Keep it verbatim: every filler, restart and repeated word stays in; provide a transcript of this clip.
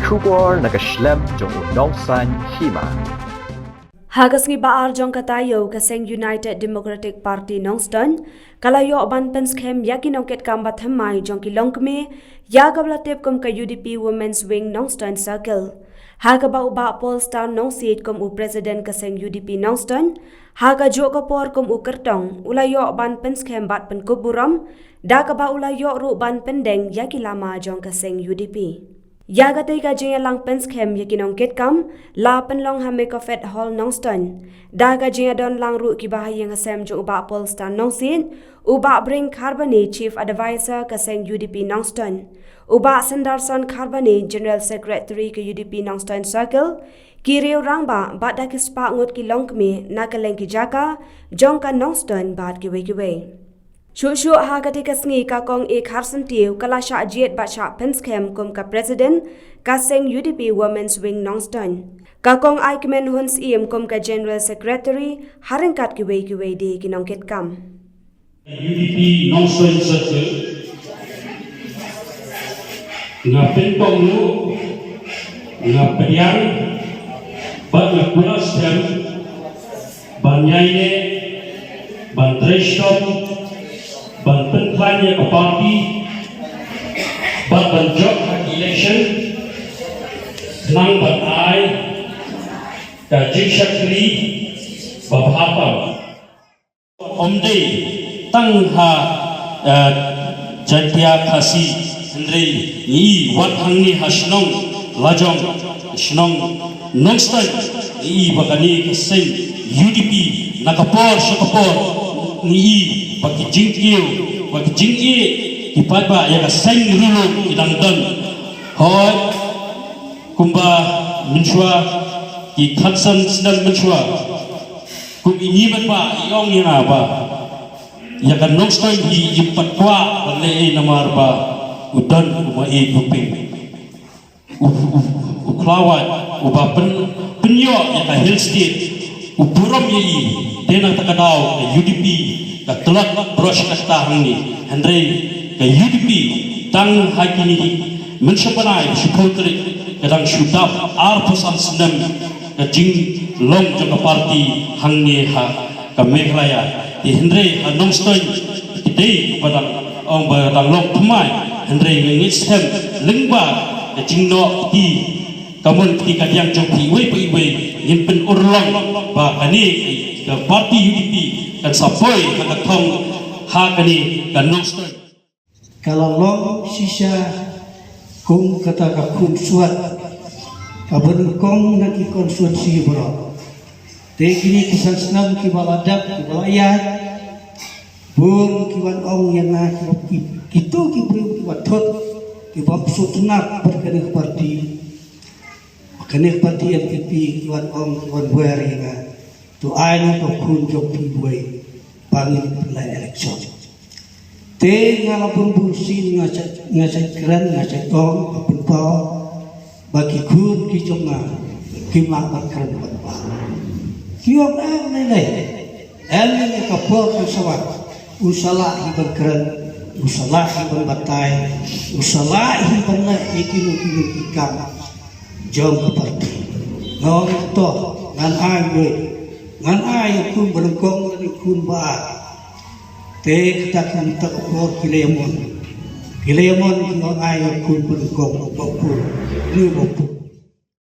Khubor na ka shlem jong u Nongsaiñ Hima. Ha ka sngi ba ar jong ka taïew ka seng United Democratic Party Nongstoiñ ka la ïoh ban pynskhem ïa ki nongkitkam ba thymmai jong ki longkmie ïa kaba la tip kum ka U D P Women's Wing Nongstoiñ Circle. Ha kaba u Bah Paul Star Nongsiej kum u President ka seng U D P Nongstoiñ, ha kajuh ka por kum u kyrtong u la ïoh ban pynskhem bad pynkup burom da kaba u la ïoh ruh ban pyndeng ïa ki lama jong ka seng U D P. Ïa katei ka jingïalang pynskhem ïa ki nongkitkam la pynlong ha Mekofet Hall Nongstoiñ. Da ka jingïadon lang ruh kiba ha ïing ha sem jong u Bah Paul Star Nongsiej, u Bah Bring Kharbani, Chief Advisor ka seng U D P Nongstoiñ, u Bah Sanderson Kharbani, General Secretary ka U D P Nongstoiñ Circle, ki riew rangbah bad da ki spah ngut ki longkmie na kylleng ki jaka jong ka Nongstoiñ bad kiwei kiwei. Shuh shuh ha katei ka sngi ka Kong E Kharsyntiew ka la shah jied bad shah pynskhem kum ka President ka seng U D P Women's Wing Nongstoiñ, ka Kong Aikmen Hunsyiem kum ka General Secretary, ha ryngkat kiwei kiwei de ki nongkitkam. U D P Nongstoiñ Circle, nga pynpong ruh, nga pdiang bad nga kular skhem ban ïaineh, ban trei shitom, ban pynkhlaiñ ïa ka party bad ban jop ha ka election khnang ban ai ka jingshakri ba bha tam. Ym dei tang ha, eh, Jaiñtia Khasi, hynrei ngi i wat hangne ha shnong lajong, shnong Nongstoiñ, ngi i ba kane ka seng U D P na ka por sha ka por, ngi i ba ki jingkiew, ba ki jingïeit ki paidbah ïa ka seng ruh ki dang don. Hooid, kumba mynshuwa, ki khatsan snem mynshuwa, kum i ngi bad ba i ong ïa nga ba ïa ka Nongstoiñ hi im pat kwah ban leh ei namar ba u don u maieit u ping, u, u, u khlawait, uba pyn, pynïoh ïa ka Hill State, u burom ïa i. Te na kata ka daw ka U D P ka tlot brush kata hangne. Hynrei ka U D P tang ha kine ki mynshwa bnai shiphew tarik ka dang shu dap arphew san snem ka jinglong jong ka party hangne ha ka Meghalaya. Te hynrei ha Nongstoiñ ki dei kiba dang ong ba dang long thymmai, hynrei nga ngeit skhem lyngba ka jingnoh kti, ka mon kti ka diang jong phi iwei pa iwei, ngin pynurlong ba kane ka party U D P kan sa poi ha ka thong ha kane ka Nongstoiñ. Ka la long shisha kum kata ka khun swat kaba nyngkong na ki constituency baroh. Te kine ki san snem kiba la dep, kiba la ïaid, bun ki wan ong ïa nga, kiba ki, kito ki briew kiba thut, kiba sngewtynnat bad kane ka party. Kane ka party N P P ki wan ong, ki wan wer ïa nga. To ai noh ka khun jong phi uwei ba ngin pynlait election. Te nga la bun bun sien nga shait, nga shait kren, nga shait ong, nga pynpaw ba ki khun ki jong nga kim lah ban kren ban paw. Ki ong em lei lei. Em lei lei, ka por kan sa wan. U sa lah hi ban kren, u sa lah hi ban batai, u sa lah hi ban leh ïa kino kino ki kam jong ka party. Nga ong to, ngan ai wei, ngan ai ïa u khun ba nyngkong, ngan ai ïa u khun ba ar. Te kata ka mynta ka por ki leh mon. Ki leh mon ki ong ai ïa u khun ba nyngkong, ba u khun. Ni ba u khun.